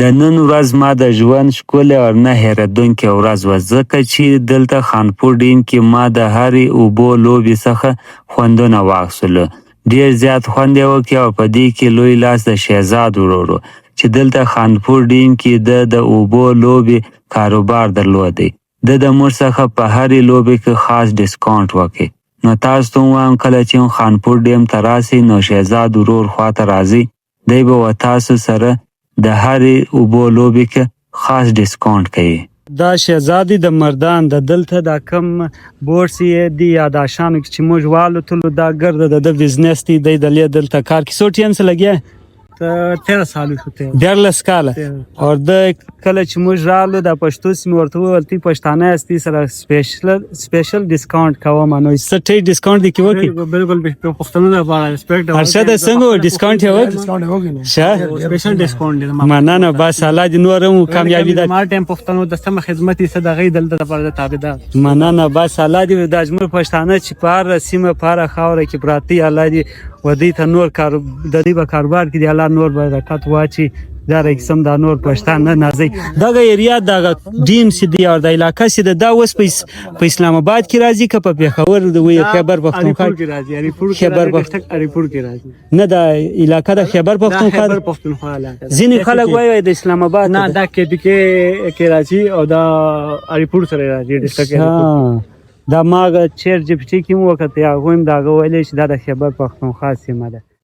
د نن ورځ ما د ژوند ښکلې او نه هېرېدونکې ورځ وه، ځکه چې دلته خانپور ډیم کې ما د هرې اوبو لوبې څخه خوندونه واخیستلو. ډېر زیات خوند یې وکړ او په دې کې لوی لاس د شهزاد ورور و چې دلته خانپور ډیم کې ده د اوبو لوبې کاروبار درلودی. ده د موږ څخه په هرې لوبې کې خاص ډسکاونټ وکړ. نو تاسو ته هم وایم، کله چې هم خانپور ډیم ته راسئ نو شهزاد ورور خواته راځئ، دی به وتاسو سره د هرې اوبو لوبې کې خاص ډسکاونټ کوي. دا شهزادی د مردان د دلته دا کم بورس یې دی یا دا شانو کې چې موږ والوتلو، دا ګرده د ده بزنس دی، دی د لې دلته کار کې. څو ټیم څه لګیا؟ 13 سال شو. 13 کاله. او د کله چې موږ رالو، دا پښتو سیمه ورته وویل، تی پښتانه یاستي، سره سپیشل ډسکاونټ کوم. نو څه ټیټ ډسکاونټ دی کې وکړي؟ بالکل، پښتنو لپاره سپیشل. ارشد، څنګه ډسکاونټ یې وکړ؟ ډسکاونټ وکړي. شه. سپیشل ډسکاونټ دی. مننه، بس الله دې نور هم کامیابي ده. ما ټیم پښتنو د سم خدمت یې صدقې دلته لپاره د تابعدار. مننه، بس الله دې دا زموږ پښتانه چې په هره سیمه، په هره خاوره کې پراته دي، الله دې و دوی ته نور کار د دوی په کاروبار کې دې الله نور برکت واچي. دا قسم دا نور پښتانه نازي. دغه area، دغه ډیم سي دی او د علاقه سي ده، دا اوس په اسلام آباد کې راځي که په پېښور د وی خیبر پښتونخوا؟ کې راځي، هریپور کې. خیبر ډیسټریکټ هریپور کې راځي. نه، دا علاقه د خیبر دا پښتونخوا خیبر ده؟ پښتونخوا علاقه ده. ځینې خلک وایي د اسلام آباد نه، ده. دا کې پی کې کې راځي او دا هریپور سره راځي، ډیسټریکټ هریپور. دا ما چیټ جي پي ټي کې هم وکتل، هغوی هم دغه ویلي چې دا د خیبر پښتونخوا سیمه ده.